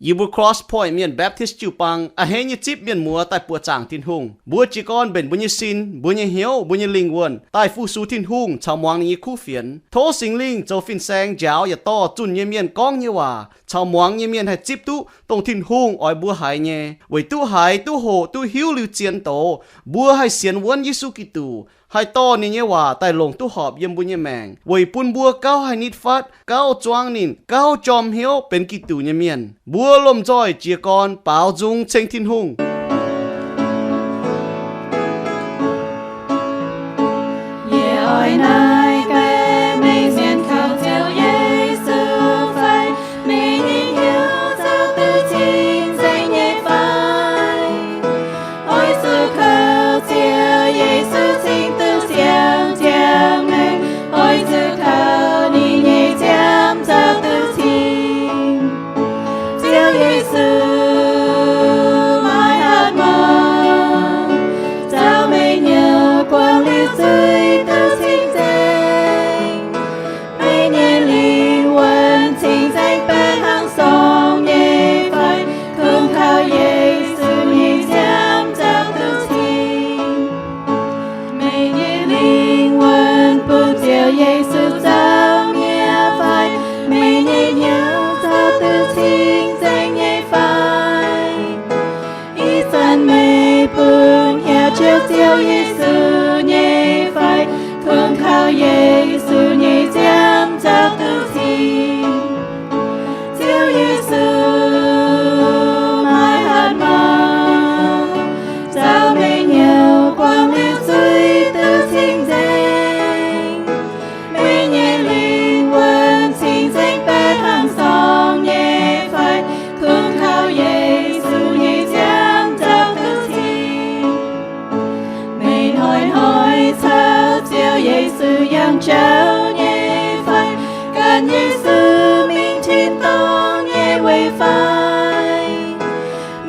Yie mbuo Cross Point Mienh Baptist jiu-baang a'hneiv nyei zipv mienh muoz daaih buoqc zaangc Tin-Hungh. Mbuo jiez gorn mbenc mbuo nyei sin, mbuo nyei hnyouv, mbuo nyei lingh wuonh daaih fu-sux Tin-Hungh caux muangx ninh nyei kuv fienx. Tov Singx Lingh zoux fin-saeng njaaux yaac dorh zunh nyei mienh gorngv nyei waac caux muangx nyei mienh haih zipv duqv dongh Tin-Hungh oix mbuo haiz nyei. Weic duqv haiz, duqv hoqc, duqv hiuv liuz zien doz, mbuo haih sienx wuonv Yesu Giduc, haih dorh ninh nyei waac daaih longc duqv horpc yiem mbuo nyei maengc, weic bun mbuo gauh haih nitv fatv, gauh zuangv ninh, gauh jorm hnyouv benx Giduc nyei mienh. Mbuo lomh nzoih jiez gorn baaux nzung ceng Tin-Hungh. Yie oix naaiv gaengh meih sienx kaux Ziouv Yesu fai? Meih nyei hnyouv zoux duqv cing-nzengc nyei fai? Oix zuqc kaux Ziouv Yesu cing duqv ziangx ziangx maengc. Oix zuqc kaux ninh nyei nziaamv zoux duqv cing. Ziouv Yesu, maaih hatc maah, caux meih nyei buangh liuz zuiz duqv cing-nzengc. Meih nyei lingh wuonh cing-nzengc baeqc hnangv sorng nyei fai? Kungx kaux Yesu nyei nziaamv zoux duqv cing. Meih nyei lingh wuonh bun Ziouv Yesu zoux mi'aqv fai? Meih nyei hnyouv zoux duqv cing-nzengc nyei fai? Ih zanc meih bun hietv Ziouv, Ziouv Yesu nyei fai? Kungx kaux Yesu nyei nziaamv zoux duqv cing. Ziouv Yesu, maaih hatc maah, caux meih nyei buangh liuz zuiz duqv cing-nzengc. Meih nyei lingh wuonh cing-nzengc baeqc hnangv sorng nyei fai? Kungx kaux Yesu nyei nziaamv zoux duqv cing. Meih hnoi-hnoi caux Ziouv Yesu yangh jauv nyei fai? Gan Yesu mingh tin-dorngh nyei weic fai?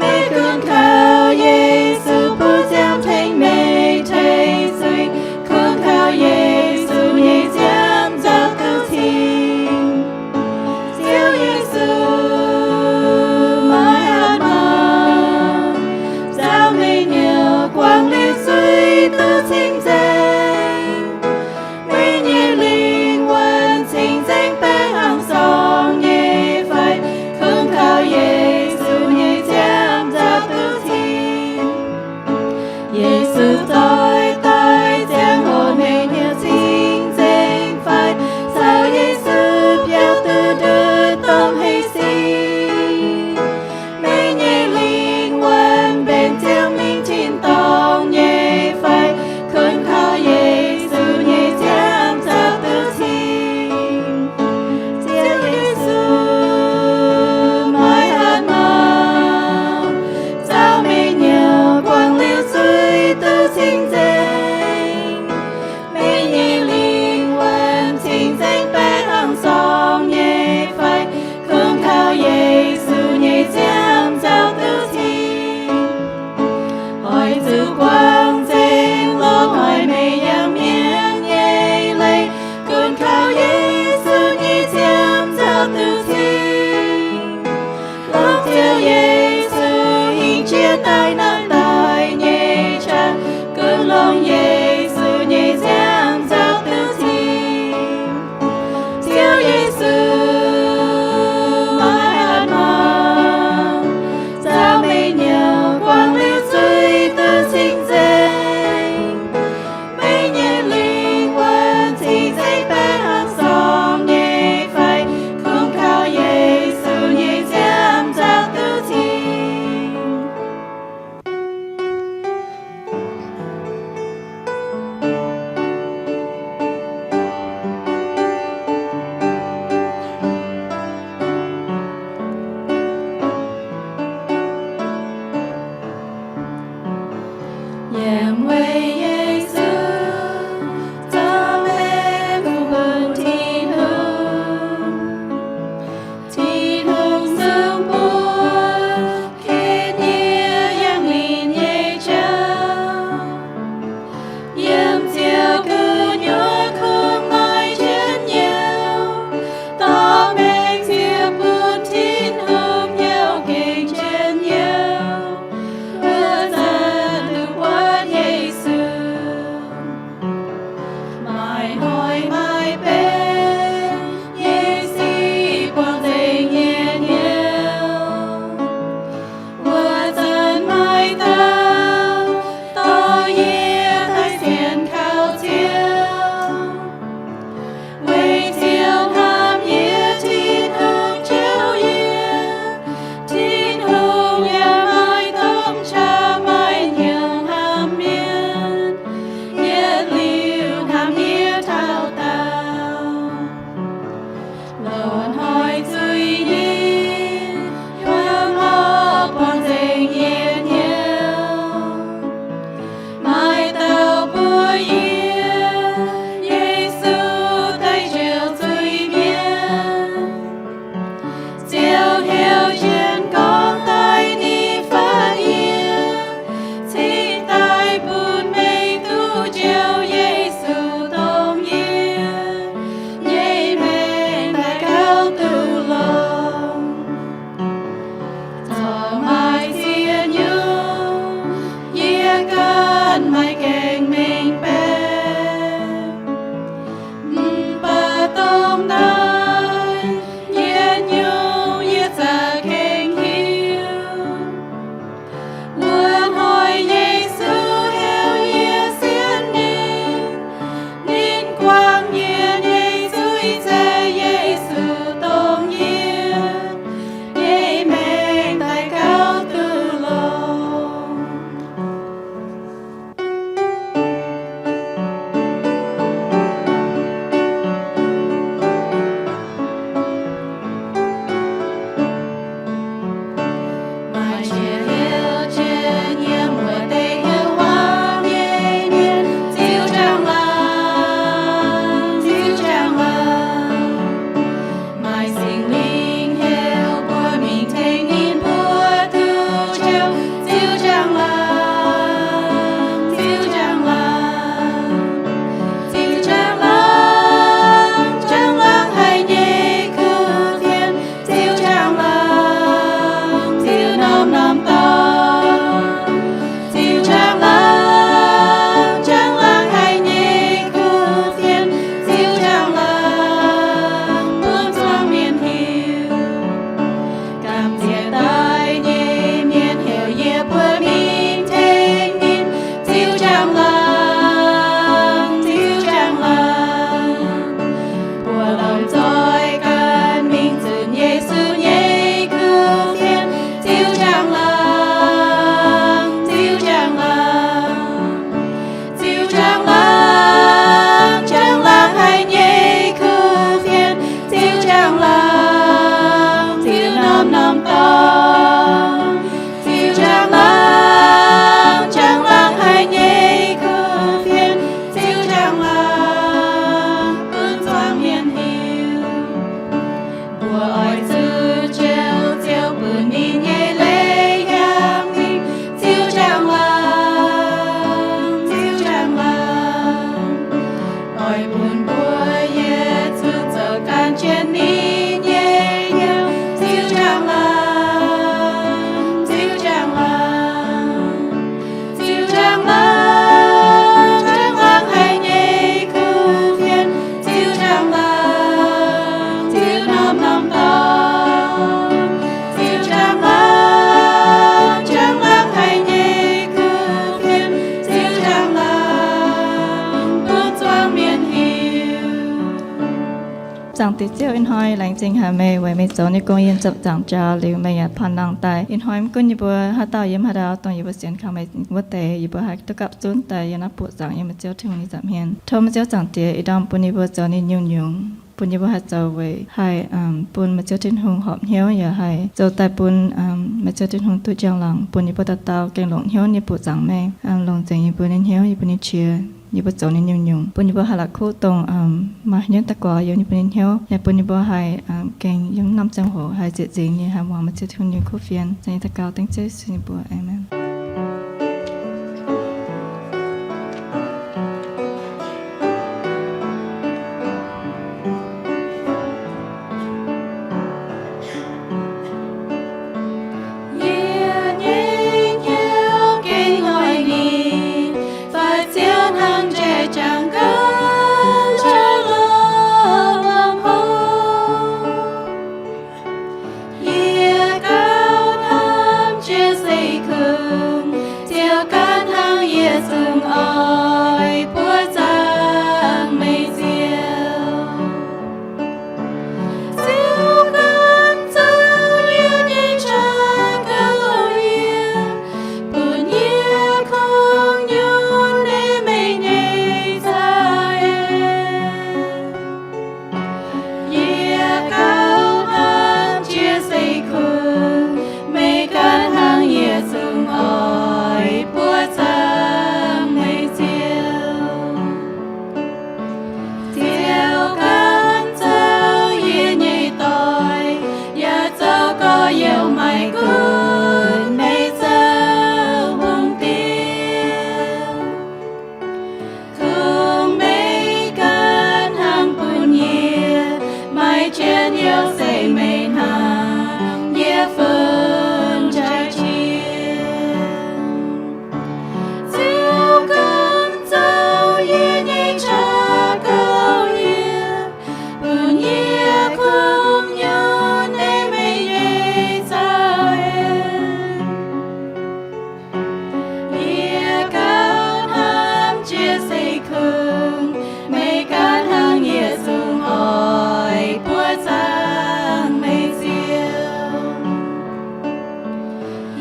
Meih kungx kaux Yesu bun ziangh tengx meih tei zuiz. Kungx kaux Yesu nyei nziaamv zoux duqv cing. Ziouv Yesu, maaih hatc maah, caux meih nyei buangh liuz zuiz duqv cing-nzengc. Meih nyei lingh wuonh cing-nzengc baeqc hnangv sorng nyei fai? Kungx kaux Yesu nyei nziaamv zoux duqv cing. Yesu zoih daaih ziangh hoc meih nyei cing-nzengc fai? Caux Yesu biaux duqv ndutv domh hec sic. Meih nyei lingh wuonh mbenc Ziouv mingh tin-dorngh nyei fai? Kungx kaux Yesu nyei nziaamv zoux duqv cing. Ziouv Yesu, maaih hatc maah, caux meih nyei buangh liuz zuiz duqv cing-nzengc. Meih nyei lingh wuonh cing-nzengc baeqc hnangv sorng nyei fai? Kungx kaux Yesu nyei nziaamv zoux duqv cing. Oix zuqc guangc nzengc longc haic meih yangh mienh nyei leiz, gunv kaux Yesu nyei nziaamv zoux duqv cing. Longc Ziouv Yesu hingh jiex daaih naaiv daic nyei qaqv, gunv longc Yesu nyei nziaamv zoux duqv cing. Ziouv Yesu, maaih hatc maah, caux meih nyei buangh liuz zuiz duqv cing-nzengc. Meih nyei lingh wuonh cing-nzengc baeqc hnangv sorng nyei fai? Kungx kaux Yesu nyei nziaamv zoux duqv cing. Deix Ziouv, ih hnoi laengz zingh haic meih weic meih zoux nyei gong yiem ziepc nzaangc jaax liuz, meih yaac panh nangh daaih. Ih hnoi mv gunv yie mbuo haaix dauh yiem haaix ndau, dongh yie mbuo sienx kaux meih wuov deix, yie mbuo haih duqv gapv zunv daaih yiem naaiv buoqc zaangc yiem meih Ziouv Tin-Hungh nyei nza'hmien. Tov meih Ziouv Zaangc Diex ih ndorm bun yie mbuo zoux ninh nyungc-nyungc, bun yie mbuo haih zoux weic haih bun meih Ziouv Tin-Hungh horpc hnyouv, yaac haih zoux daaih bun meih Ziouv Tin-Hungh duqv njang-laangc, bun yie mbuo dauh dauh gengh longc hnyouv nyei buoqc zaangc meih, longc nzengc yie mbuo nyei hnyouv, yie mbuo nyei qiex, yie mbuo zoux ninh nyungc-nyungc, bun yie mbuo haih la'kuqv dongh maaih hnyouv daaih guaax yiem yie mbuo nyei hnyouv, yaac bun yie mbuo haih gengh yiem norm ziangh hoc haih zieqc nzingx nyei haih muangx meih Ziouv Tin-Hungh nyei kuv fienx. Ih hnoi daux gaux dengv Ziouv Yesu nyei mbuox. Aamen. Yie nyei hnyouv gengh oix ninh, fai Ziouv hnangv jai jangx gauh lorz lomh hov. Yie gauh hnamv jiex seix kungx, Ziouv ganh hnangv yie zungv oix buoqc zaangc meih Ziouv. Ziouv ganh zoux yie nyei qaqv gauh yiem, bun yie kungx nyunc ei meih nyei za'eix. Yie gauh hnamv jiex seix kungx, meih ganh hnangv yie zungv oix buoqc zaangc meih Ziouv. Ziouv ganh zoux yie nyei doic, yaac zoux gorx-youz maiv gunv meih zoux hungh diex. Kungx meih ganh hnangv bun yie maaih njien-youh se meih hnangv yie fun jai qiex. Ziouv ganh zoux yie nyei qaqv gauh yiem, bun yie kungx nyunc ei meih nyei za'eix. Yie gauh hnamv jiex seix kungx, meih ganh hnangv yie zungv oix buoqc zaangc meih Ziouv.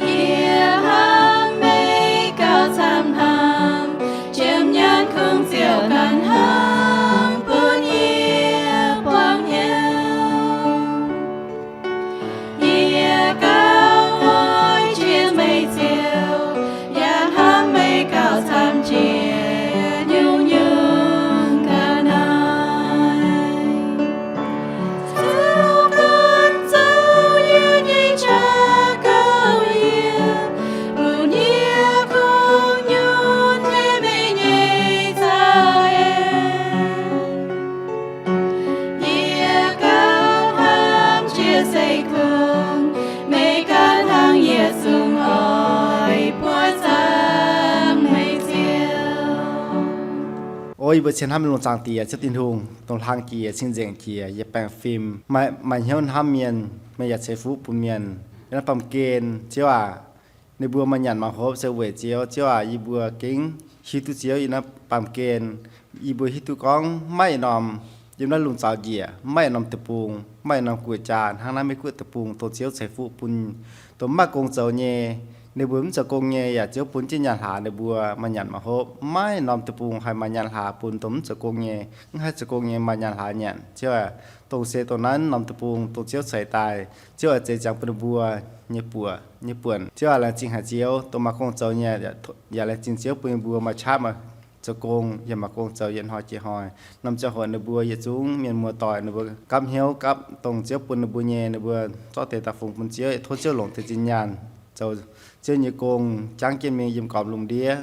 Yie hnamv meih gauh camv hnamv, jiem nyaanh kungx Ziouv ganh hnangv bun yie buangh hnyouv. Yie gauh oix jiex meih Ziouv, yaac hnamv meih gauh camv jiex nyungc-nyungc ga'naaiv. Ziouv ganh zoux yie nyei qaqv gauh yiem, bun yie kungx nyunc ei meih nyei za'eix. Yie gauh hnamv jiex seix kungx, meih ganh hnangv yie zungv oix buoqc zaangc meih Ziouv. O yie mbuo cien hnamv mienh lungh zaangc Diex, Ziouv Tin-Hungh, dongh hlang jiex, cing-nzengc jiex, yietc baengh fim, maaih, maaih hnyouv hnamv mienh, meih yaac ceix fuqv bun mienh. Yiem naaiv baamh gen, Ziouv aac, ninh mbuo maaih nyanc maaih hopv se weic Ziouv. Ziouv aac, yie mbuo gengh hiuv duqv Ziouv yiem naaiv baamh gen, yie mbuo hiuv duqv gorngv maiv norm, yiem naaiv lungh zaux njiec maiv norm deic-bung, maiv norm guoqv-jaa hnangv naaiv Meiv-Guoqv deic-bung, dongh Ziouv ceix fuqv bun, dongh maiv gong zoux nyei. Ninh mbuo mv zoux gong nyei yaac Ziouv bun jienv nyanc hlaax ninh mbuo maaih nyanc maaih hopv. Maiv norm deic-bung haih maaih nyanc hlaax bun dongh mv zoux gong nyei. Mv haih zoux gong nyei maaih nyanc hlaax nyanc. Ziouv aac, dongh se dongh naaiv norm deic-bung dongh Ziouv ceix daaih, Ziouv oix zeix ziangx bun ninh mbuo nyei buonc, nyei buonc. Ziouv aac, laengz zingh haic Ziouv, dongh maaih gong zoux nyei yaac laengz zingh Ziouv bun ninh mbuo maaih qaqv maaih zoux gong, yaac maaih gong zoux yietc hnoi jiex hnoi. Norm ziangh hoc ninh mbuo yietc zungv mienh muoz-doic ninh mbuo gapv hnyouv gapv dongh Ziouv bun ninh mbuo nyei, ninh mbuo zorqv deix daaih fungx bun Ziouv, tov Ziouv longc deix zinh nyaanh zoux Ziouv nyei gong, jangv jienv mingh yiem gormx lungh ndiev.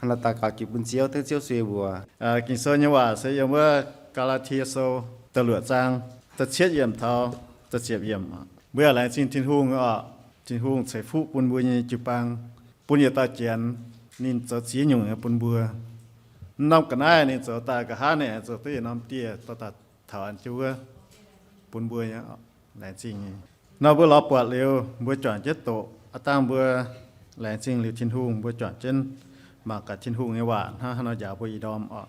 Hnangv naaiv daux gaux jiex bun Ziouv, dengv Ziouv sueih mbuox. Ging-Sou nyei waac se yiem wuov Gaa^laa^tie Sou da'luoqc zaang da'cietv yiemc taux da'ziepc yiemc. Mbuo yaac laengz zingh Tin-Hungh oc. Tin-Hungh ceix fuqv bun mbuo nyei jiu-baang, bun yietc dauh Janx, ninh zoux ziex nyungc nyei bun mbuo. Mv norm ga'naaiv ninh zoux daaih nqa'haav ninh aengx zoux duqv yietc norm dieh dorh daaih taux an jienv wuov bun mbuo nyei. Laengz zingh nyei. Nor mbuo lorz buatc liuz, mbuo juangc jienv doqc. Aav dangh mbuo laengz zingh liuz Tin-Hungh, mbuo juangc jienv mangc gaax Tin-Hungh nyei waac hnangv haaix nor njaaux mbuo ih ndorm oc.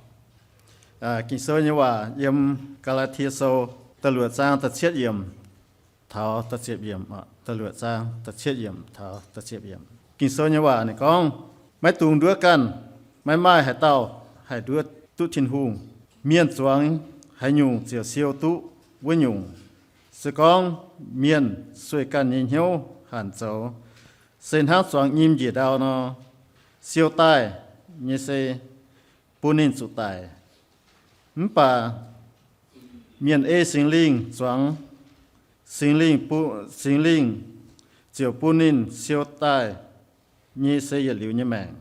Ging-Sou nyei waac yiem Gaa^laa^tie Sou da'luoqc zaang da'cietv yiemc taux da'ziepc yiemc. Da'luoqc zaang da'cietv yiemc taux da'ziepc yiemc. Ging-Sou nyei waac ninh gorngv, maiv dungx nduov ganh, maiv maaih haaix dauh haih nduov duqv Tin-Hungh. Mienh zuangx haaix nyungc ziouc siou duqv wuov nyungc. Se gorngv mienh sueih ganh nyei hnyouv hanc zoux, se hnangv zuangx nyim njiec ndau nor, siou daaih nyei se bun ninh zuqc daic. Mv baac mienh ei Singx Lingh zuangx, Singx Lingh, Singx Lingh ziouc bun ninh siou daaih nyei se yietc liuz nyei maengc.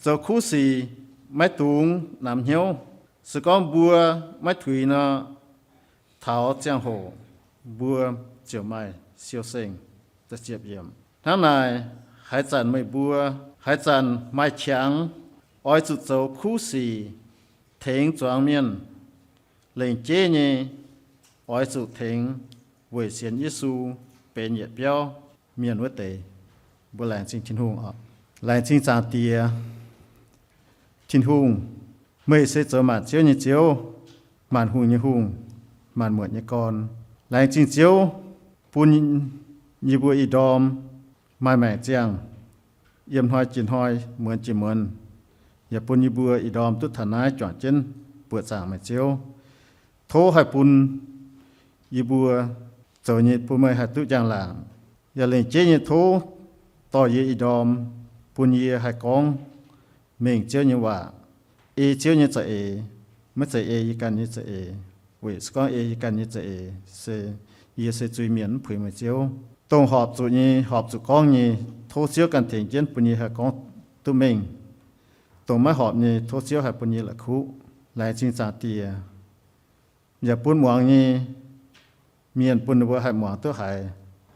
Zoux kuv sic maiv dungx namx hnyouv. Se gorngv mbuo maiv tuix nor, taux ziangh hoc mbuo ziouc maaih siou seng. Hnangv naaic, haaix zanc meih mbuo, haaix zanc maaih qangx, oix zuqc zoux kuv sic tengx zuangx mienh. Lengc jeiv nyei, oix zuqc tengx weic sienx Yesu benx yietc biauv mienh wuov deix. Mbuo laengz zingh Tin-Hungh oc. Laengz zingh Zaangc Diex, Tin-Hungh, meih se zoux maanc ziouv nyei Ziouv, maanc hungh nyei Hungh, maanc muotc nyei gorn. Laengz zingh Ziouv bun yie mbuo ih ndorm maaih maengc ziangh, yiem hnoi jiex hnoi, muonz jiex muonz, yaac bun yie mbuo ih ndorm duqv taux naaiv juangc jienv buoqc zaangc meih Ziouv. Tov haih bun yie mbuo zoux nyei bun meih haih duqv njang-laangc. Yaac lengc jeiv nyei tov dorh yie ih ndorm, bun yie haih gorngv mengh Ziouv nyei waac, ei Ziouv nyei za'eix, maiv zeiz ei yie ganh nyei za'eix. Weic se gorngv ei yie ganh nyei za'eix se yie se zuiz-mienh mv puix meih Ziouv. Dongh horpc zuqc nyei, horpc zuqc gorngv nyei, tov Ziouv ganh tengx jienv bun yie haih gorngv duqv mengh. Dongh maiv horpc nyei, tov Ziouv haih bun yie la'kuqv. Laengz zingh Zaangc Diex, yaac bun muangx nyei mienh bun ninh mbuo haih muangx duqv haiz,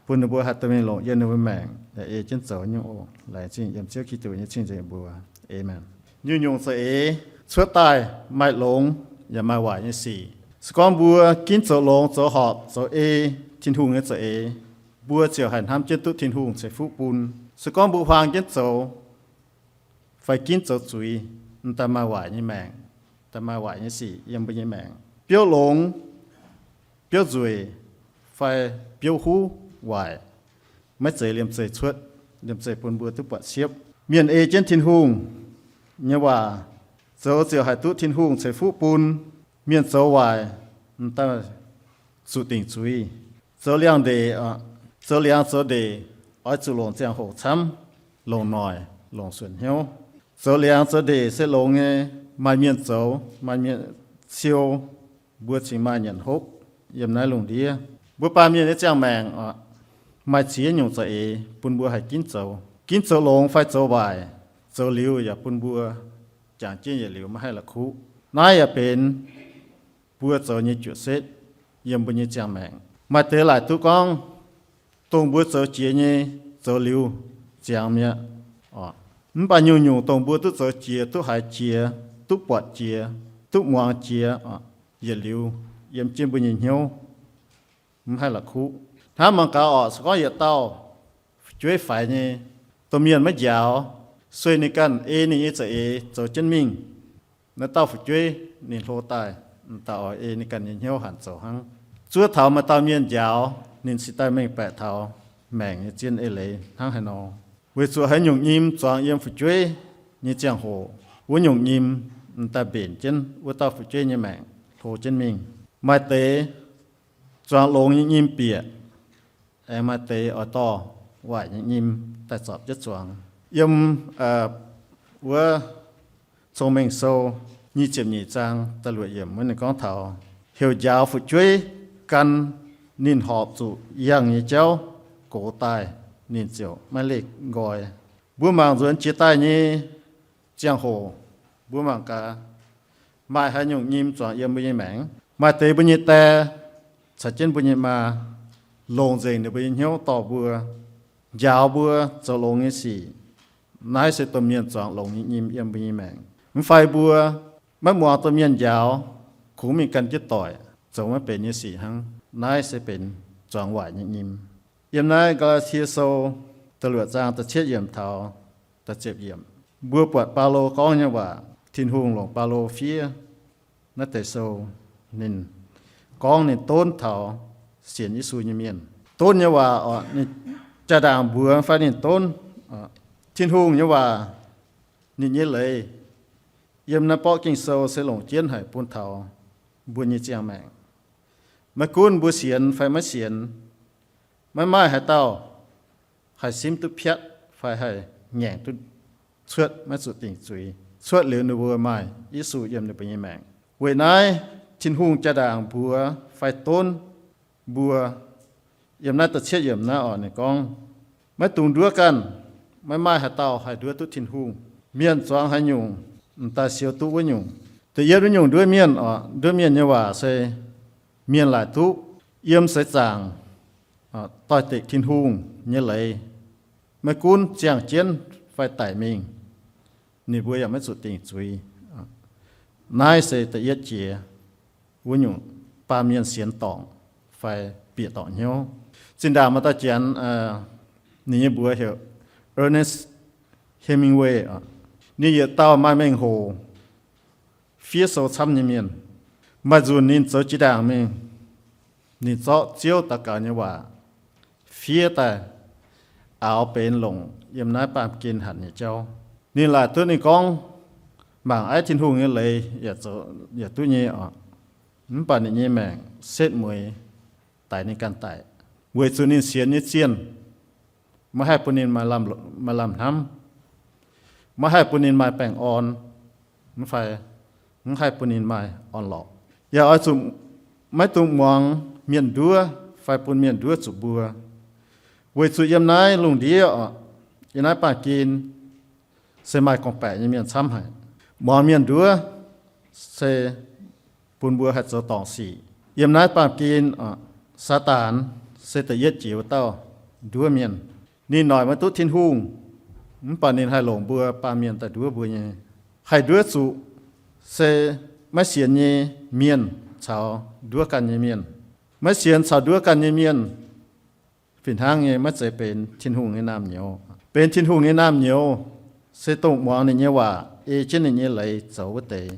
bun ninh mbuo haih dorh mingh longc yiem ninh mbuo maengc, yaac ei jienv zoux nyungc oc. Laengz zingh yiem Ziouv Giduc nyei cing-nzengc mbuox. Aamen. Nyungc-nyungc za'eix cuotv daaih maaih longx yaac maaih waaic nyei sic. Se gorngv mbuo ginv zoux longx, zoux horpc, zoux ei Tin-Hungh nyei za'eix, mbuo ziouc haih hnamv jienv duqv Tin-Hungh ceix fuqv bun. Se gorngv mbuo huaang jienv zoux fai ginv zoux zuiz, m'daaih maaih waaic nyei maengc, daaih maaih waaic nyei sic yiem mbuo nyei maengc. Biouv longx, biouv nzueic, fai biouv huv waaic, maiv zeiz liemh zeih cuotv, liemh zeih bun mbuo duqv buatc siepv. Mienh ei jienv Tin-Hungh nyei waac, zoux ziouc haih duqv Tin-Hungh ceix fuqv bun. Mienh zoux waaic, m'daaih zuqc dingc zuiz. Zoux liangx-ndeic, zoux liangx zoux ndeic, oix zuqc longc ziangh hoc camv, longc noic, longc suonc hnyouv. Zoux liangx zoux ndeic se longx nyei, maaih mienh zoux, maaih mienh siou, mbuo cingx maaih nyanc hopv yiem naaiv lungh ndiev. Mbuo baamh mienh nyei ziangh maengc oc, maaih ziex nyungc za'eix bun mbuo haih ginv zoux. Ginv zoux longx fai zoux waaic, zoux liuz yaac bun mbuo jangx jienv yietc liuz maiv haih la'kuqv. Naaiv yaac benx mbuo zoux nyei juoqc setv yiem mbuo nyei ziangh maengc. Maaih deix laaic duqv gorngv, dongh mbuo zoux jiex nyei, zoux liuz ziangx mi'aqv. Mv baac nyungc-nyungc dongh mbuo duqv zoux jiex, duqv haiz jiex, duqv buatc jiex, duqv muangx jiex, yietc liuz yiem jienv mbuo nyei hnyouv, mv haih la'kuqv. Hnangv mangc gaax oc, se gorngv yietc dauh fu'jueiv faix nyei, domh mienh maiv njaaux, sueih ninh ganh ei ninh nyei za'eix zoux jienv mingh, naaiv dauh fu'jueiv ninh hlo daaih, m'daaih oix ei ninh ganh nyei hnyouv hanc zoux hnangv. Zuov taux maaih dauh mienh njaaux, ninh cingx daaih mengh baeqc taux maengc nyei zien eix leiz hnangv haaix nor. Weic zuqc haaix nyungc nyim zuangx yiem fu'jueiv nyei ziangh hoc, wuov nyungc nyim m'daaih mbenc jienv wuov dauh fu'jueiv nyei maengc hlo jienv mingh. Maaih deix zuangx longx nyei nyim bieqc, aengx maaih deix oix dorh waaic nyei nyim daaih zorpc jienv zuangx. Yiem wuov Cong-Mengh Sou nyic ziepc nyeic zaang da'luoqc yiemc wuov ninh gorngv taux, heuc njaaux fu'jueiv gan ninh horpc zuqc yangh nyei jauv gox daaih, ninh ziouc maiv leih nqoi. Mbuo mangc nzuonx jiex daaih nyei ziangh hoc, mbuo mangc gaax, maaih haaix nyungc nyim zuangx yiem mbuo nyei maengc? Maaih deix mbuo nyei die caux jienv mbuo nyei maa longc nzengc ninh mbuo nyei hnyouv dorh mbuo, njaaux mbuo zoux longx nyei sic. Naaiv se domh mienh zuangx longx nyei nyim yiem mbuo nyei maengc. Mv fai mbuo maiv muangx domh mienh njaaux, kungx mingh gan jienv doic, zoux maiv benx nyei sic hnangv. Naaiv se benx zuangx waaic nyei nyim. Yiem naaiv Gaa^laa^tie Sou da'luoqc zaang da'cietv yiemc taux da'ziepc yiemc, mbuo buatc Baulo gorngv nyei waac. Tin-Hungh longc Baulo fiev naaiv deix sou, ninh gorngv ninh donv taux sienx Yesu nyei mienh. Donv nyei waac oc, ninh jaa-ndaangc mbuox fai ninh donv Tin-Hungh nyei waac, ninh nyei leiz yiem naaiv borqv Ging-Sou se longc jienv haic bun taux mbuo nyei ziangh maengc. Maiv gunv mbuo sienx fai maiv sienx, maiv maaih haaix dauh haih simv duqv piatv fai haih ngaengc duqv cuotv maiv zuqc dingc zuiz, cuotv liuz ninh mbuo maaih Yesu yiem ninh mbuo nyei maengc. Weic naaiv Tin-Hungh jaa-ndaangc mbuox fai donv mbuo yiem naaiv da'cietv yiemc naaiv oc, ninh gorngv, maiv dungx nduov ganh, maiv maaih haaix dauh haih nduov duqv Tin-Hungh. Mienh zuangx haaix nyungc, m'daaih siou duqv wuov nyungc. Da'yietv wuov nyungc nduov mienh oc, nduov mienh nyei waac se mienh laaic duqv yiem seix zaangc doix-dekc Tin-Hungh nyei leiz, maiv gunv ziangh jienv fai daic mingh, ninh mbuo yaac maiv zuqc dingc zuiz. Naaiv se da'yietv jiex wuov nyungc baamh mienh sienx dorngc fai bieqc dorngc hnyouv. Zinh ndaangc maaih dauh janx, ninh nyei mbuox heuc Ernest Hemingway. Ninh yietc dauh maaih mengh hoc fiev sou camv nyei mienh. Maaih nzunc ninh zoux jiex ndaangc mingh, ninh zorqv Ziouv daux gaux nyei waac fiev daaih aaux benx longc yiem naaiv baamh gen hanc nyei jauv. Ninh laaic duqv ninh gorngv mangc aiv Tin-Hungh nyei leiz yaac duqv nyei oc. Mv baac ninh nyei maengc setv mueiz daix ninh ganh daic, weic zuqc ninh sienx nyei zienh maiv haih bun ninh maaih lamh hnamv, maiv haih bun ninh maaih baengh orn, mv fai mv haih bun ninh maaih orn-lorqc. Yaac oix zuqc maiv dungx muangx mienh nduov fai bun mienh nduov zuqc mbuo, weic zuqc yiem naaiv lungh ndiev oc, yiem naaiv baamh gen se maaih gorngv-baeqc nyei mienh camv haic. Muangx mienh nduov se bun mbuo haih zoux dorngc sic. Yiem naaiv baamh gen, Saadaan se da'yietv jiex wuov dauh nduov mienh. Ninh noic maiv duqv Tin-Hungh, mv baac ninh haih longc mbuo baamh mienh daaih nduov mbuo nyei. Haih nduov zuqc se maiv sienx nyei mienh caux nduov ganh nyei mienh. Maiv sienx caux nduov ganh nyei mienh fih hnangv nyei maiv zeiz benx Tin-Hungh nyei naamh nyouz. Benx Tin-Hungh nyei naamh nyouz se dongh muangx ninh nyei waac, ei jienv ninh nyei leiz zoux wuov deix.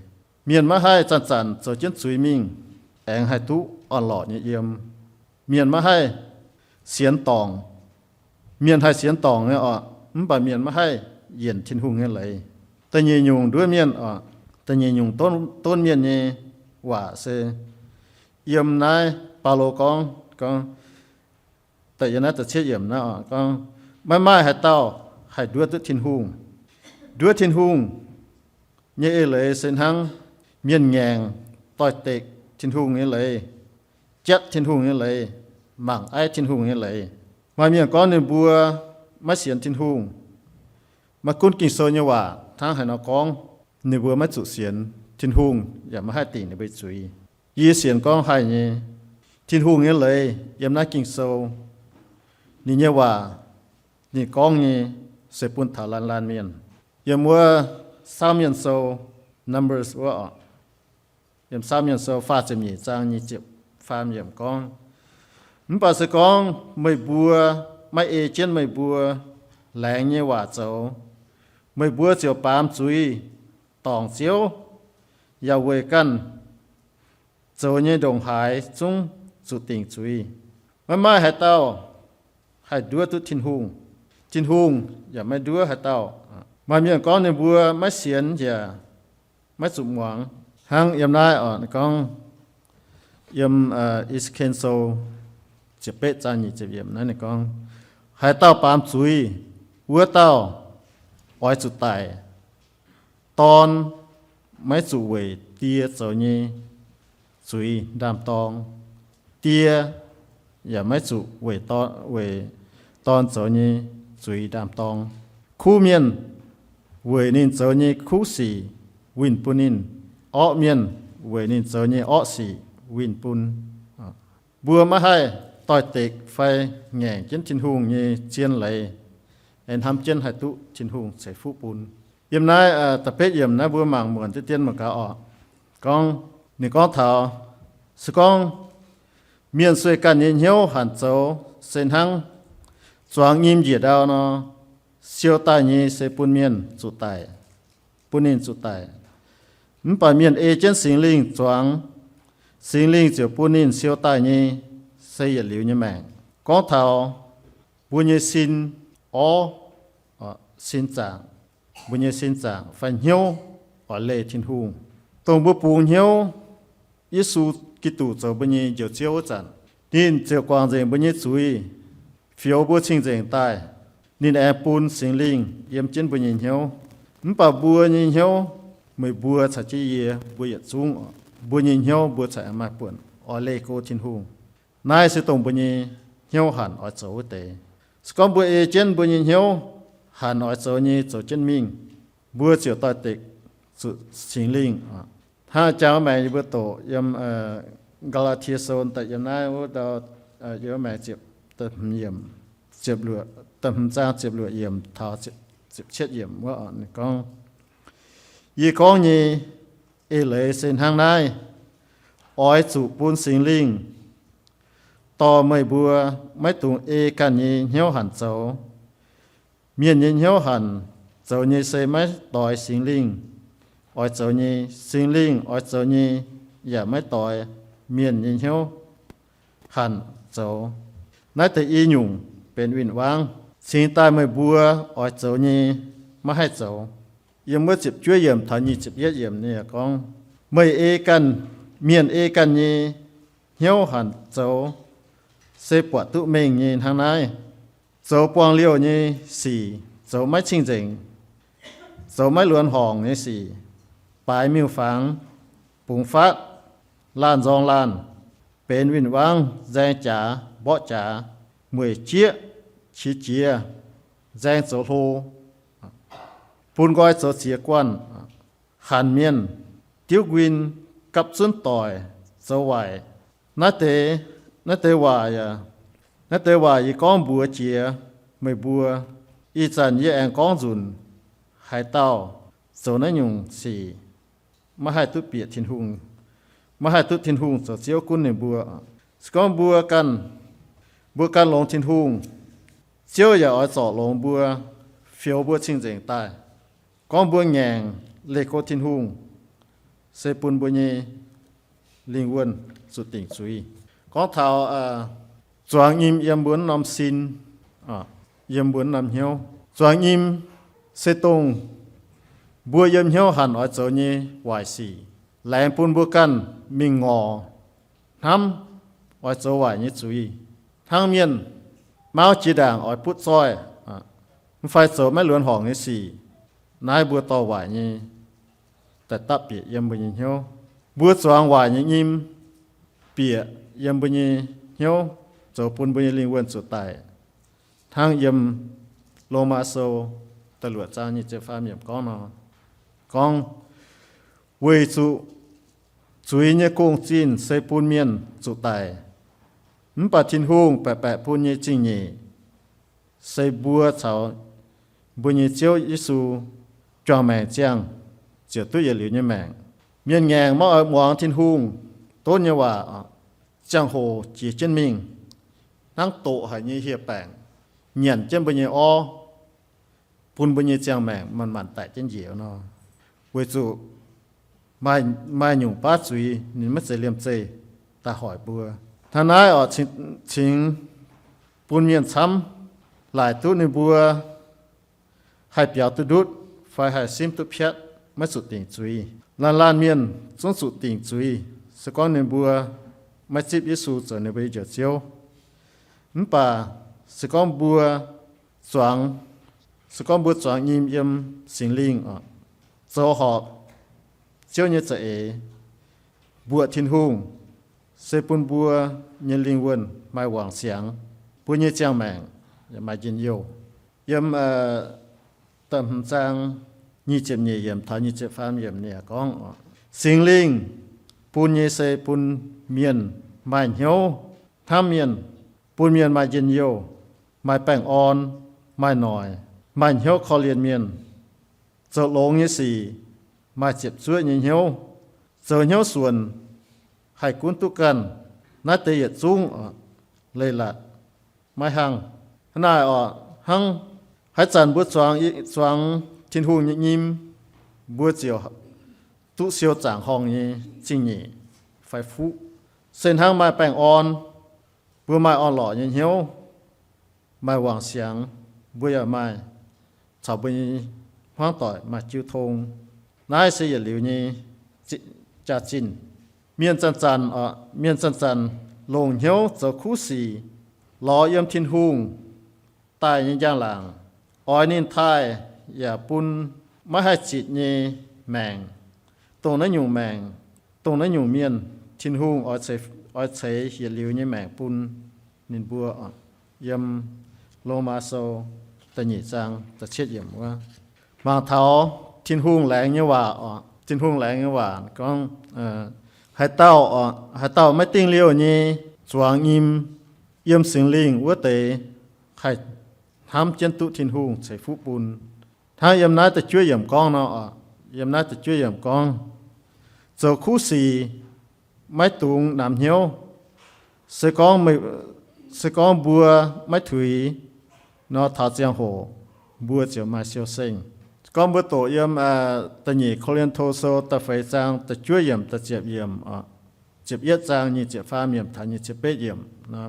Mienh maiv haih zanc-zanc zoux jienv zuiz mingh aengx haih duqv orn-lorqc nyei yiem. Mienh maiv haih sienx dorngc. Mienh haih sienx dorngc nyei oc, mv baac mienh maiv haih yienc Tin-Hungh nyei leiz. Da'nyeic nyungc nduov mienh oc, da'nyeic nyungc donv mienh nyei waac se yiem naaiv Baulo gorngv, gorngv da'yietv naaiv da'cietv yiemc naaiv oc, gorngv, maiv maaih haaix dauh haih nduov duqv Tin-Hungh. Nduov Tin-Hungh nyei eix leiz se hnangv mienh ngaengc doix-dekc Tin-Hungh nyei leiz, jatv Tin-Hungh nyei leiz, mangc aiv Tin-Hungh nyei leiz. Maaih mienh gorngv ninh mbuo maiv sienx Tin-Hungh. Maiv gunv Ging-Sou nyei waac hnangv haaix nor gorngv, ninh mbuo maiv zuqc sienx Tin-Hungh yaac maiv haih dingc ninh mbuo zuiz. Yie sienx gorngv haih nyei. Tin-Hungh nyei leiz yiem naaiv Ging-Sou, ninh nyei waac, ninh gorngv nyei se bun taux laanh laanh mienh. Yiem wuov Saauv Mienh Sou, Numbers wuov oc, yiem Saauv Mienh Sou faah ziepc nyeic zaang nyic ziepc faam yiemc gorngv, mv baac se gorngv meih mbuo maiv ei jienv meih mbuo laengz nyei waac zoux, meih mbuo ziouc baamz zuiz dorngc Ziouv, yaac weic ganh zoux nyei ndongc haaix zungv zuqc dingc zuiz. Maiv maaih haaix dauh haih nduov duqv Tin-Hungh. Tin-Hungh yaac maiv nduov haaix dauh. Maaih mienh gorngv ninh mbuo maiv sienx yaac maiv zuqc muangx. Hnangv yiem naaiv oc, ninh gorngv, yiem E^se^ken Sou ziepc betv zaang nyic ziepc yiemc naaiv ninh gorngv, haaix dauh baamz zuiz, wuov dauh oix zuqc daic. Dorn maiv zuqc weic die zoux nyei zuiz ndaam-dorng. Die yaac maiv zuqc weic, weic dorn zoux nyei zuiz ndaam-dorng. Kuv mienh weic ninh zoux nyei kuv sic winh bun ninh. Orqv mienh weic ninh zoux nyei orqv sic winh bun. Mbuo maiv haih doix-dekc fai ngaengc jienv Tin-Hungh nyei zien leiz, aengx hnamv jienv haih duqv Tin-Hungh ceix fuqv bun. Yiem naaiv da'betv yiemc naaiv mbuo mangc muonc deix dien mangc gaax oc. Gorngv, ninh gorngv taux, se gorngv mienh sueih ganh nyei hnyouv hanc zoux se hnangv zuangx nyim njiec ndau nor, siou daaih nyei se bun mienh zuqc daic, bun ninh zuqc daic. Mv baac mienh ei jienv Singx Lingh zuangx, Singx Lingh ziouc bun ninh siou daaih nyei se yietc liuz nyei maengc. Gorngv taux mbuo nyei sin orv, sin zaangc, mbuo nyei sin zaangc fai hnyouv oix leih Tin-Hungh, dongh mbuo bungx hnyouv Yesu Giduc zoux mbuo nyei Njoux Ziouv wuov zanc, ninh ziouc guangc nzengc mbuo nyei zuiz, fioux mbuo cing-nzengc daaih. Ninh aengx bun Singx Lingh yiem jienv mbuo nyei hnyouv. Mv baac mbuo nyei hnyouv, meih mbuo caux jienv yie mbuo yietc zungv, mbuo nyei hnyouv mbuo caux aengx maaih buonc oix leih go Tin-Hungh. Naaiv se dongh mbuo nyei hnyouv hanc oix zoux wuov deix. Se gorngv mbuo ei jienv mbuo nyei hnyouv hanc oix zoux nyei zoux jienv mingh, mbuo ziouc doix-dekc zuqc Singx Lingh. Hnangv jang wuov maengx yie mbuo doqc yiem Gaa^laa^tie Sou daaih yiem naaiv wuov, yiem wuov maengx ziepc, hmz zaang ziepc luoqc yiemc taux ziepc cietv yiemc wuov gorngv, Yie gorngv nyei eix leiz se hnangv naaiv, oix zuqc bun Singx Lingh dorh meih mbuo maiv dungx ei ganh nyei hnyouv hanc zoux. Mienh nyei hnyouv hanc zoux nyei se maiv doix Singx Lingh oix zoux nyei. Singx Lingh oix zoux nyei yaac maiv doix mienh nyei hnyouv hanc zoux. Naaiv deix i nyungc benx win-wangv, cingx daaih meih mbuo oix zoux nyei maiv haih zoux. Yiem wuov ziepc juov yiemc taux nyic ziepc yietv yiemc ninh yaac gorngv, Meih ei ganh, mienh ei ganh nyei hnyouv hanc zoux se buatc duqv mengh nyei hnangv naaiv: zoux buangh liouh nyei sic, zoux maiv cing-nzengc, zoux maiv luonx horngc nyei sic, baaix miuc-fangx, bungx fatv, laanh nzorng laanh, benx win-wangv, nzaeng jaax, mborqv jaax, mueic jieqv, qiex jiez, nzaeng zoux hlo, bun nqoi zoux ziex guanh, hanc mienh, diuv nquin, gapv zunv doic, zoux waaic. Naaiv deix, naaiv deix waaic, naaiv deix waaic yie gorngv mbuox jiex meih mbuo. Ih zanc yie aengx gorngv nzunc, haaix dauh zoux naaiv nyungc sic maiv haih duqv bieqc Tin-Hungh, maiv haih duqv Tin-Hungh zoux Ziouv gunv ninh mbuo. Se gorngv mbuo ganh, mbuo ganh longx Tin-Hungh, Ziouv yaac oix zorc longx mbuo, fioux mbuo cing-nzengc daaih. Gorngv mbuo ngaengc leih go Tin-Hungh, se bun mbuo nyei lingh wuonh zuqc dingc zuiz. Gorngv taux zuangx nyim yiem mbuo norm sin, yiem mbuo norm hnyouv. Zuangx nyim se dongh mbuo yiem hnyouv hanc oix zoux nyei waaic sic, laengz bun mbuo ganh mingh ngorc hnamv oix zoux waaic nyei zuiz. Hnangv mienh mauv jiex ndaangc oix butv zoih, mv fai zoux maiv luonx horngc nyei sic, naaiv mbuo dorh waaic nyei daaih dapv bieqc yiem mbuo nyei hnyouv. Mbuo zuangx waaic nyei nyim bieqc yiem mbuo nyei hnyouv, zoux bun mbuo nyei lingh wuonh zuqc daic. Hnangv yiem Lomaa Sou da'luoqc zaang nyic ziepc faam yiemc gorngv nor, gorngv, Weic zuqc zuiz nyei gong-zinh se bun mienh zuqc daic, mv baac Tin-Hungh baeqc baeqc bun nyei zingh-nyeic se mbuo caux mbuo nyei Ziouv Yesu juangc maengc ziangh ziouc duqv yietc liuz nyei maengc. Mienh ngaengc maiv oix muangx Tin-Hungh donv nyei waac, ziangh hoc jiex jienv mingh, hnangv doqc haic nyei hieh baengc nyanc jienv mbuo nyei orv, bun mbuo nyei ziangh maengc manc-manc daic jienv njiec nor. Weic zuqc maaih nyungc baav zuiz ninh maiv zeiz liemh zeih daaih hoic mbuo. Hnangv naaiv oc, cingx bun mienh camv laaic duqv ninh mbuo haih biaux duqv ndutv fai haih simv duqv piatv, maiv zuqc dingc zuiz. Laanh laanh mienh zungv zuqc dingc zuiz se gorngv ninh mbuo maiv zipv Yesu zoux ninh mbuo nyei Njoux Ziouv. Mv baac se gorngv mbuo zuangx, se gorngv mbuo zuangx nyim yiem Singx Lingh oc, zoux horpc Ziouv nyei za'eix, mbuoqc Tin-Hungh, se bun mbuo nyei lingh wuonh maaih wangc siangx, mbuo nyei ziangh maengc maaih njien-youh. Yiem da'hmz zaang nyic ziepc nyeic yiemc taux nyic ziepc faam yiemc ninh gorngv, Singx Lingh bun nyei se bun mienh maaih hnyouv hnamv mienh, bun mienh maaih njien-youh, maaih baengh orn, maaih noic, maaih hnyouv korv-lienh mienh, zoux longx nyei sic, maaih ziepc zuoqv nyei hnyouv, zoux hnyouv suonc, haih gunv duqv ganh. Naaiv deix yietc zungv leiz-latc maiv hnangv. Hnangv naaic oc, hnangv haaix zanc mbuo zuangx, zuangx Tin-Hungh nyei nyim, mbuo ziouc duqv siou zaangc horngh nyei zingh nyeic fai fuqv. Se hnangv maaih baengh orn, mbuo maaih orn-lorqc nyei hnyouv, maaih wangc siangx, mbuo yaac maaih caux mbuo nyei hmuangv doic maaih jiu tong. Naaiv se yietc liuz nyei jaax-zinh. Mienh zanc-zanc, mienh zanc-zanc longc hnyouv zoux kuv sic, lorz yiem Tin-Hungh daaih nyei njang-laangc, oix ninh taaih yaac bun maiv haih zitc nyei maengc, dongh naaiv nyungc maengc, dongh naaiv nyungc mienh, Tin-Hungh oix ceix yietc liuz nyei maengc bun ninh mbuo. Yiem Lomaa Sou da'nyeic zaang da'cietv yiemc wuov, mangc taux Tin-Hungh laengz nyei waac oc. Tin-Hungh laengz nyei waac gorngv, haaix dauh, haaix dauh maiv dingh liouh nyei zuangx nyim yiem Singx Lingh wuov deix haih hnamv jienv duqv Tin-Hungh ceix fuqv bun. Hnangv yiem naaiv da'juov yiemc gorngv nor, yiem naaiv da'juov yiemc gorngv, zoux kuv sic maiv dungx namx hnyouv. Se gorngv, se gorngv mbuo maiv tuix nor, taux ziangh hoc mbuo ziouc maaih siou-sengh. Gorngv mbuo doqc yiem da'nyeic Ko^lin^to Sou da'feix zaang da'juov yiemc, da'ziepc yiemc, ziepc yietv zaang nyic ziepc faam yiemc taux nyic ziepc betv yiemc,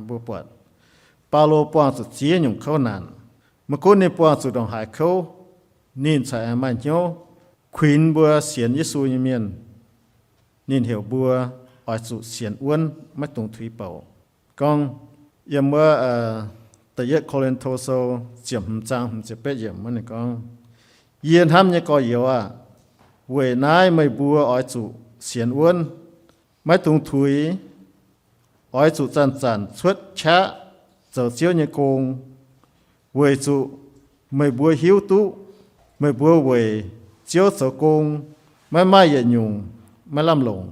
mbuo buatc Baulo buangh zuqc ziex nyungc kouv naanc. Maiv gunv ninh buangh zuqc ndongc haaix kouv, ninh corc aengx maaih hnyouv kuinx mbuo sienx Yesu nyei mienh. Ninh heuc mbuo oix zuqc sienx wuonv, maiv dungx tuix bouc. Gorngv yiem wuov da'yietv Ko^lin^to Sou ziepc hmz zaang hmz ziepc betv yiemc wuov ninh gorngv, Yie hnamv nyei gorx-youz aah, weic naaiv meih mbuo oix zuqc sienx wuonv, maiv dungx tuix, oix zuqc zanc-zanc cuotv qaqv zoux Ziouv nyei gong, weic zuqc meih mbuo hiuv duqv meih mbuo weic Ziouv zoux gong maiv maaih yietc nyungc maiv lamh longc.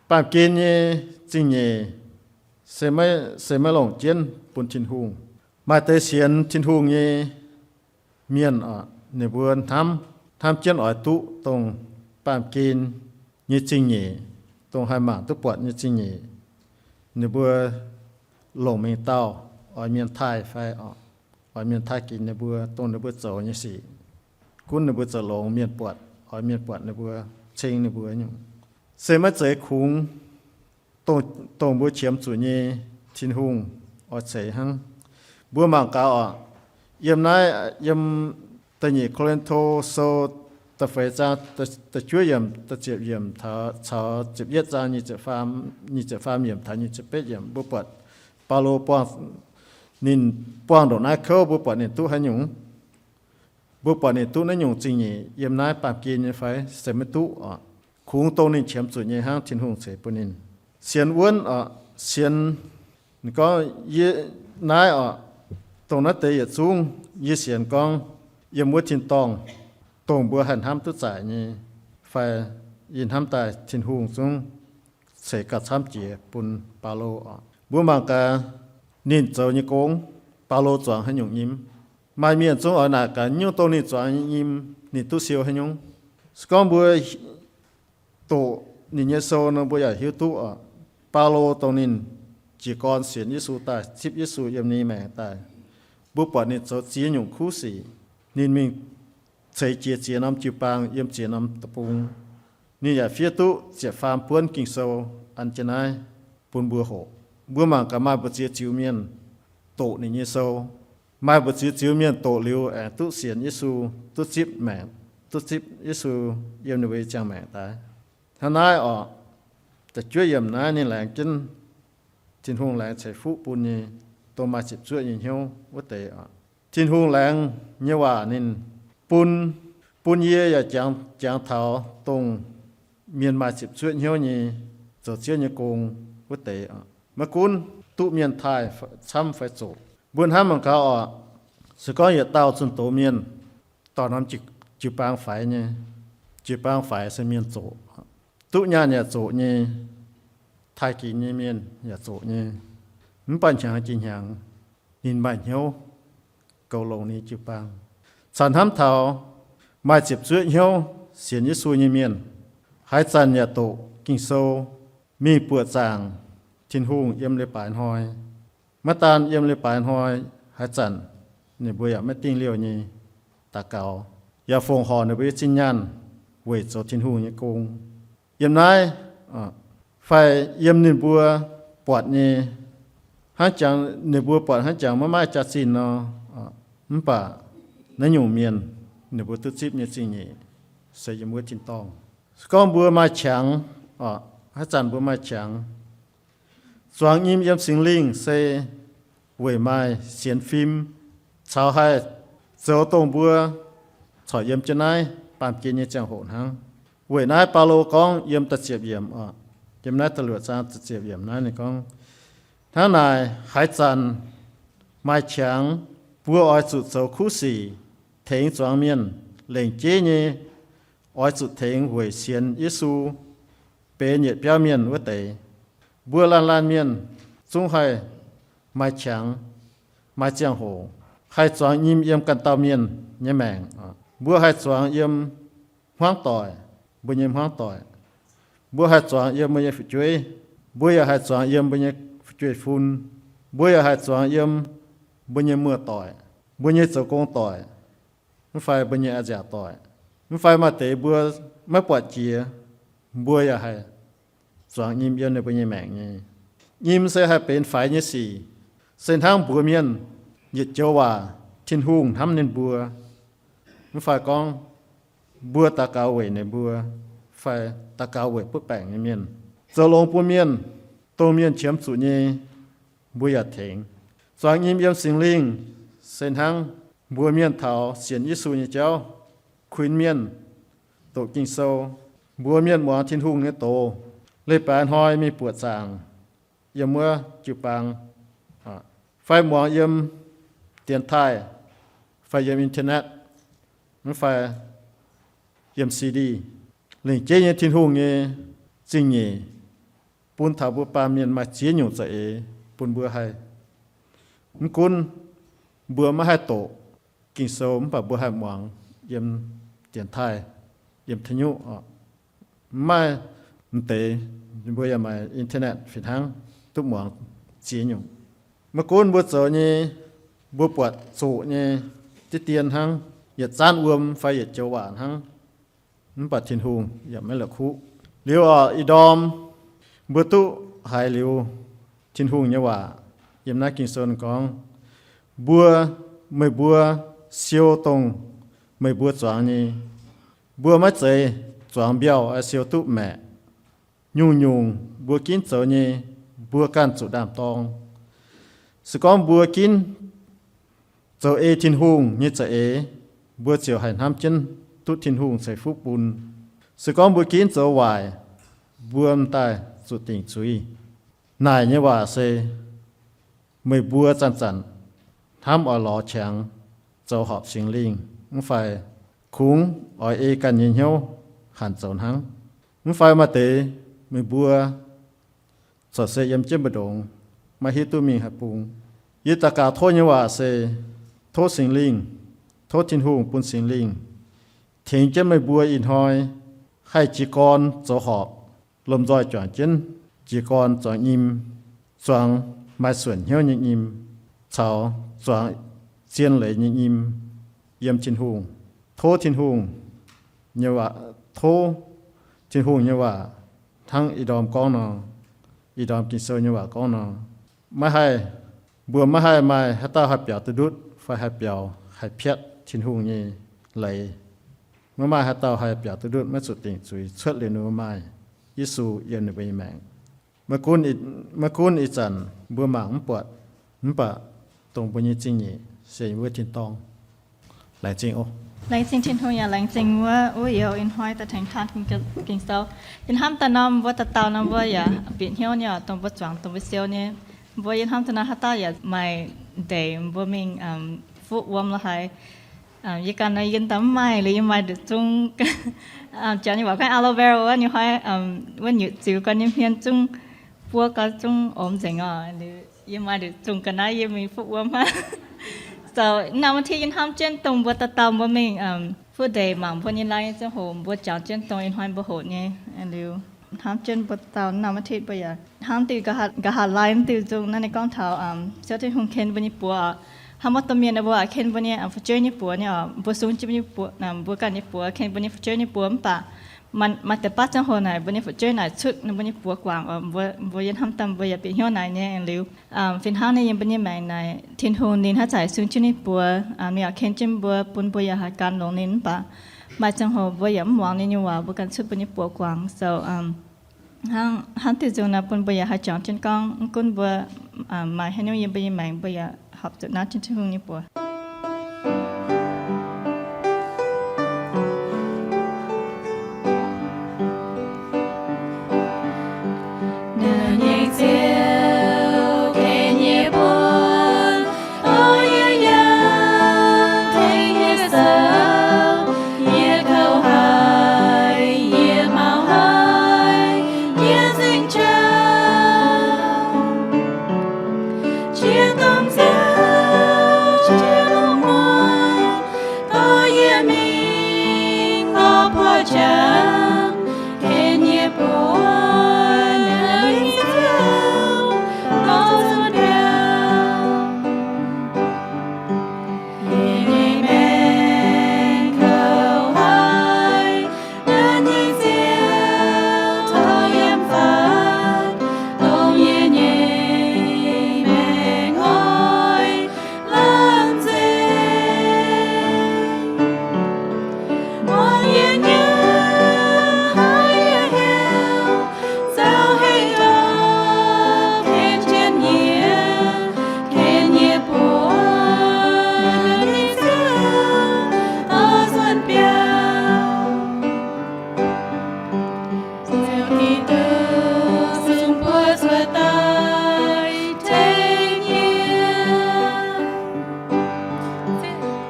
Baamh gen nyei zingh nyeic se maiv longc jienv bun Tin-Hungh. Maaih deix sienx Tin-Hungh nyei mienh oc, ninh mbuo hnamv, hnamv jienv oix duqv dongh baamh gen nyei zingh nyeic, dongh haih mangc duqv buatc nyei zingh nyeic. Ninh mbuo longc mingh dauh oix mienh taaih fai oix mienh taaih ginx ninh mbuo dongh ninh mbuo zoux nyei sic. Gunv ninh mbuo zoux longx, mienh buatc, oix mienh buatc ninh mbuo, ceng ninh mbuo nyungc. Se maiv zeiz kungx dongh mbuo qiemx zuqc nyei Tin-Hungh oix ceix hnangv. Mbuo mangc gaax oc. Yiem naaiv, yiem da'nyeic Ko^lin^to Sou da'feix zaang da'juov yiemc, da'ziepc yiemc caux ziepc yietv zaang nyic ziepc faam yiemc taux nyic ziepc betv yiemc, mbuo buatc Baulo buangh, ninh buangh ndongc naaiv kouv, mbuo buatc ninh duqv haaix nyungc? Mbuo buatc ninh duqv naaiv nyungc zingh nyeic yiem naaiv baamh gen nyei fai? Se maiv duqv oc. Kungx dongh ninh qiemx zuqc nyei hnangv Tin-Hungh ceix bun ninh. Sienx wuonv oc, sienx, ninh gorngv, yie naaiv oc, dongh naaiv deix yietc zungv yie sienx gorngv yiem wuov tin-dorngh, dongh mbuo haih hnamv duqv zaic nyei fai? Yie hnamv daaih Tin-Hungh zungv ceix gauh camv jiex bun Baulo oc. Mbuo mangc gaax ninh zoux nyei gong, Baulo zuangx haaix nyungc nyim. Maaih mienh zungv oix naaic gaax, nyungc dongh ninh zuangx nyei nyim, ninh duqv siou haaix nyungc. Se gorngv mbuo doqc ninh nyei sou nor, mbuo yaac hiuv duqv oc. Baulo dongh ninh jiez gorn sienx Yesu daaih, zipv Yesu yiem ninh maengc daaih, mbuo buatc ninh zoux ziex nyungc kuv sic. Ninh mingh ceix jiez ziex norm jiu-baang yiem ziex norm deic-bung. Ninh yaac fiev duqv ziepc faam buonv Ging-Sou an jienv naaiv bun mbuo hoqc. Mbuo mangc gaax, maaih mbu'ziex ziux mienh doqc ninh nyei sou. Maaih mbu'ziex ziux mienh doqc liuz aengx duqv sienx Yesu, duqv zipv maengc, duqv zipv Yesu yiem ninh mbuo nyei ziangh maengc daaih. Hnangv naaiv oc, da'juov yiemc naaiv ninh laengz jienv Tin-Hungh laengz ceix fuqv bun nyei, dongh maaih ziepc zuoqv nyei hnyouv wuov deix oc. Tin-Hungh laengz nyei waac ninh bun, bun yie yaac jangx, jangx taux dongh mienh maaih ziepc zuoqv hnyouv nyei zoux Ziouv nyei gong wuov deix oc. Maiv gunv duqv mienh taaih camv fai zoqc. Mbuo hnamv mangc gaax oc, se gorngv yietc dauh zunh doz mienh dorh norm jiu-baang faix nyei, jiu-baang faix se mienh zoqc, duqv nyaanh yaac zoqc nyei, taaih ginx nyei mienh yaac zoqc nyei, mv baac hnyangx jiex hnyangx ninh maaih hnyouv goux longx ninh jiu-baang. Caux hnamv taux maaih ziepc zuoqv hnyouv sienx Yesu nyei mienh, haaix zanc yaac doqc Ging-Sou, mingh buoqc zaangc Tin-Hungh yiem leiz-baaix hnoi. Maiv daan yiem leiz-baaix hnoi, haaix zanc ninh mbuo yaac maiv dingh liouh nyei daux gaux, yaac fongc horc ninh mbuo nyei zinh nyaanh weic zoux Tin-Hungh nyei gong. Yiem naaiv fai yiem ninh mbuo buatc nyei, hnangv jangx ninh mbuo buatc hnangv jangx maiv maaih jaax-zinh nor. Mv baac naaiv nyungc mienh, ninh mbuo duqv zipv nyei zingh nyeic se yiem wuov tin-dorngh. Se gorngv mbuo maaih qangx, haaix zanc mbuo maaih qangx, zuangx nyim yiem Singx Lingh se weic maaih sienx fim caux haih zoux dongh mbuo corc yiem jienv naaiv baamh gen nyei ziangh hoc hnangv. Weic naaiv Baulo gorngv yiem da'ziepc yiemc, yiem naaiv da'luoqc zaang da'ziepc yiemc naaiv ninh gorngv, hnangv naaic haaix zanc maaih qangx, mbuo oix zuqc zoux kuv sic tengx zuangx mienh. Lengc jeiv nyei oix zuqc tengx weic sienx Yesu, benx yietc biauv mienh wuov deix. Mbuo laanh laanh mienh zungv haih maaih qangx, maaih ziangh hoc haih zuangx nyim yiem ganh dauh mienh nyei maengc. Mbuo haih zuangx yiem hmuangv doic, mbuo nyei hmuangv doic. Mbuo haih zuangx yiem mbuo nyei fu'jueiv. Mbuo yaac haih zuangx yiem mbuo nyei fu'jueiv-fun. Mbuo yaac haih zuangx yiem mbuo nyei muoz-doic, mbuo nyei zoux gong doic, mv fai mbuo nyei a'nziaauc doic. Mv fai maaih deix mbuo maiv buatc jiex, mbuo yaac haih zuangx nyim yiem ninh mbuo nyei maengc nyei. Nyim se haih benx faix nyei sic. Se hnangv mbuox mienh yietc joux waac, Tin-Hungh hnamv ninh mbuo, mv fai gorngv mbuo daux gaux weic ninh mbuo, fai daux gaux weic butv baengc nyei mienh, zoux longx bun mienh, dongh mienh qiemx zuqc nyei, mbuo yaac tengx. Zuangx nyim yiem Singx Lingh se hnangv mbuox mienh taux sienx Yesu nyei jauv, kuinx mienh doqc Ging-Sou, mbuox mienh muangx Tin-Hungh nyei doz. Leiz-baaix hnoi mingh buoqc zaangc yiem wuov jiu-baang, fai muangx yiem dienx taaih, fai yiem internet, mv fai yiem C D. Lengc jeiv nyei Tin-Hungh nyei zingh nyeic bun taux mbuo baamh mienh maaih ziex nyungc za'eix bun mbuo haih. Mv gunv mbuo maiv haih doqc Ging-Sou, mv baac mbuo haih muangx yiem dienx taaih, yiem tanyuv oc. Mv maaih m'deix, mbuo yaac maaih internet fih hnangv, duqv muangx ziex nyungc. Maiv gunv mbuo zoux nyei, mbuo buatc zoqc nyei diqv dien hnangv, yietc zaanv wuom fai yietc joux waac hnangv, mv baac Tin-Hungh yaac maiv la'kuqv. Liuz oc, ih ndorm mbuo duqv haiz liuz Tin-Hungh nyei waac yiem naaiv Ging-Sou gorngv, mbuo, meih mbuo siou dongh meih mbuo zuangx nyei. Mbuo maiv zeiz zuangx mbiauh oix siou duqv maeqc. Nyungc-nyungc mbuo ginv zoux nyei, mbuo ganh zuqc ndaam-dorng. Se gorngv mbuo ginv zoux ei Tin-Hungh nyei za'eix, mbuo ziouc haih hnamv jienv duqv Tin-Hungh ceix fuqv bun. Se gorngv mbuo ginv zoux waaic, mbuo m'daaih zuqc dingc zuiz. Naaic nyei waac se meih mbuo zanc-zanc hnamv oix lorz qangx zoux horpc Singx Lingh, mv fai kungx oix ei ganh nyei hnyouv hanc zoux hnangv. Mv fai maaih deix meih mbuo corc se yiem jienv mbu'ndongx, maiv hiuv duqv mingh haaix bung. Yie daux gaux tov nyei waac se tov Singx Lingh, tov Tin-Hungh bun Singx Lingh tengx jienv meih mbuo ih hnoi haih jiez gorn zoux horpc, lomh nzoih juangc jienv jiez gorn zuangx nyim, zuangx maaih suonc hnyouv nyei nyim, caux zuangx zien leiz nyei nyim yiem Tin-Hungh. Tov Tin-Hungh nyei waac, tov Tin-Hungh nyei waac hnangv ih ndorm gorngv nor, ih ndorm Ging-Sou nyei waac gorngv nor, maiv haih, mbuo maiv haih maaih haaix dauh haih biaux duqv ndutv fai haih biaux haih piatv Tin-Hungh nyei leiz. Maiv maaih haaix dauh haih biaux duqv ndutv maiv zuqc dingc zuiz cuotv liuz ninh mbuo maaih Yesu yiem ninh mbuo nyei maengc. Maiv gunv, maiv gunv ih zanc mbuo mangc mv buatc, mv baac dongh mbuo nyei zingh nyeic se wuov tin-dorngh. Laengz zingh oc. Laengz zingh Tin-Hungh yaac laengz zingh wuov, wuov youz ih hnoi daaih tengx taan Ging-Sou. Yie hnamv daaih nor mbuo dauh dauh nor mbuo yaac bieqc hnyouv nyei oc, dongh mbuo zuangx dongh mbuo siou nyei. Mbuo yie hnamv daaih nor haaix dauh yaac maaih ndeic mbuo mingh fuqv wuom lorh haaix. Yie ganh nor yie daaih mv maaih, liuz yie maaih nduqc zungv, janx nyei waac gorngv aloe vera wuov, ninh hnoi wuov nyutc ziux gau nyei hmien zungv, buov gau zungv omx nzengc oc. Liuz yie maaih nduqc zungv ga'naaiv yie mingh fuqv wuom hnangv. So naaiv mv tih yie hnamv jienv dongh mbuo dauh dauh mbuo mingh fuqv ndeic mangc mbuo nyei laai nyei ziangh hoc mbuo jangx jienv dongh ih hnoi mbuo hoqc nyei. Liuz hnamv jienv mbuo dauh naaiv mv tih mbuo yaac hnamv diuh nqa'haav laai diuh nzung naaiv ninh gorngv taux siou Tin-Hungh ken mbuo nyei buoz. Hnangv maiv dongh mienh mbuo ken mbuo nyei fu'jueiv nyei buoz nyei oc, mbuo sung jienv mbuo ganh nyei buoz ken mbuo nyei fu'jueiv nyei buoz mv baac Maaih deix baav ziangh hoc naaic mbuo nyei fu'jueiv naaic cutv ninh mbuo nyei buoz guangc oc, mbuo yiem hnamv daaih mbuo yaac bieqc hnyouv naaic nyei liuz, fih hnangv naaiv yiem mbuo nyei maengc naaic Tin-Hungh ninh haaix zanc sung jienv ninh buoz, ninh yaac ken jienv mbuo, bun mbuo yaac haih gan longx ninh. Mv baac maaih ziangh hoc mbuo yaac mv muangx ninh nyei waac, mbuo ganh cutv mbuo nyei buoz guangc. So hnangv diuh nzung naaiv bun mbuo yaac haih juangc jienv gorngv, mv gunv mbuo maaih haaix nyungc yiem mbuo nyei maengc, mbuo yaac horpc zuqc naaiv jienv Tin-Hungh nyei buoz. Ninh nyei Ziouv ken yie bun, o yie yangh tengx yie zoux, yie kouv haic, yie mauv haic, yie nzengc jauv. Jiex domh nziaaux, jiex lungh muonz, dorh yie mingh lorz buoz jangx, ken yie buoz, ninh nyei Ziouv, dorh zunh biauv. Yie nyei maengc kouv haic, ninh nyei Ziouv tov yiem faaux, dongh yie nyei maengc oix lamh nzengc. Muangx yie nyei haiz yie heuc, zoux hec ndoqv ken jienv yie, ken yie buoz, ninh nyei Ziouv, dorh zunh biauv. Ziouv Giduc zungv buov cuotv daaih tengx yie.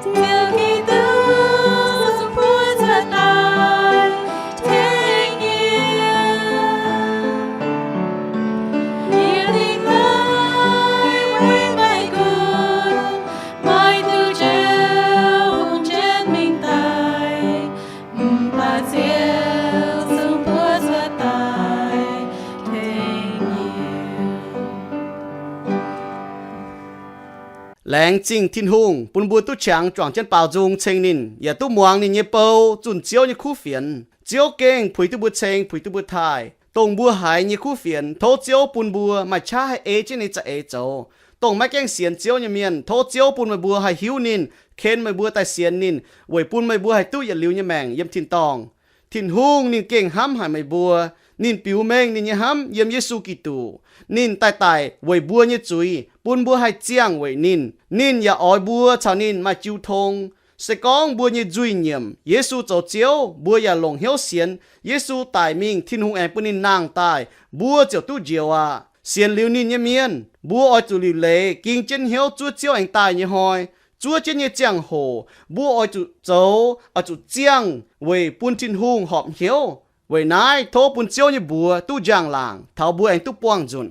Ziouv Giduc zungv buov cuotv daaih tengx yie. Yie dingh naaiv weic maiv gunv maaih duqv Ziouv hungh jienv mingh daaih, mv baac Ziouv zungv buov cuotv daaih tengx yie. Laengz zingh Tin-Hungh bun mbuo duqv qangx juangc jienv baaux nzung ceng ninh, yaac duqv muangx ninh nyei bou zunh Ziouv nyei kuv fienx. Ziouv gengh puix duqv mbuo ceng, puix duqv mbuo taaih. Dongh mbuo haiz nyei kuv fienx, tov Ziouv bun mbuo maaih qaqv haih ei jienv ninh za'eix zoux. Dongh maiv gaengh sienx Ziouv nyei mienh, tov Ziouv bun meih mbuo haih hiuv ninh, ken meih mbuo daaih sienx ninh, weic bun meih mbuo haih duqv yietc liuz nyei maengc yiem tin-dorngh. Tin-Hungh ninh gengh hnamv haic meih mbuo. Ninh biux mengh ninh nyei hnamv yiem Yesu Giduc. Ninh daaih daic weic mbuo nyei zuiz, bun mbuo haih ziangh weic ninh. Ninh yaac oix mbuo caux ninh maaih jiu tong. Se gorngv mbuo nyei nzuih nyiemc Yesu zoux Ziouv, mbuo yaac longc hnyouv sienx Yesu daic mingh, Tin-Hungh aengx bun ninh nangh daaih, mbuo ziouc duqv njoux aqv. Sienx liuz ninh nyei mienh, mbuo oix zuqc liuc leiz ging jienv hnyouv zuov Ziouv aengx daaih nyei hnoi. Zuov jienv nyei ziangh hoc mbuo oix zuqc zoux, oix zuqc ziangh weic bun Tin-Hungh horpc hnyouv. Weic naaiv tov bun Ziouv nyei mbuox duqv njang-laangc taux mbuo aengx duqv buangh nzunc.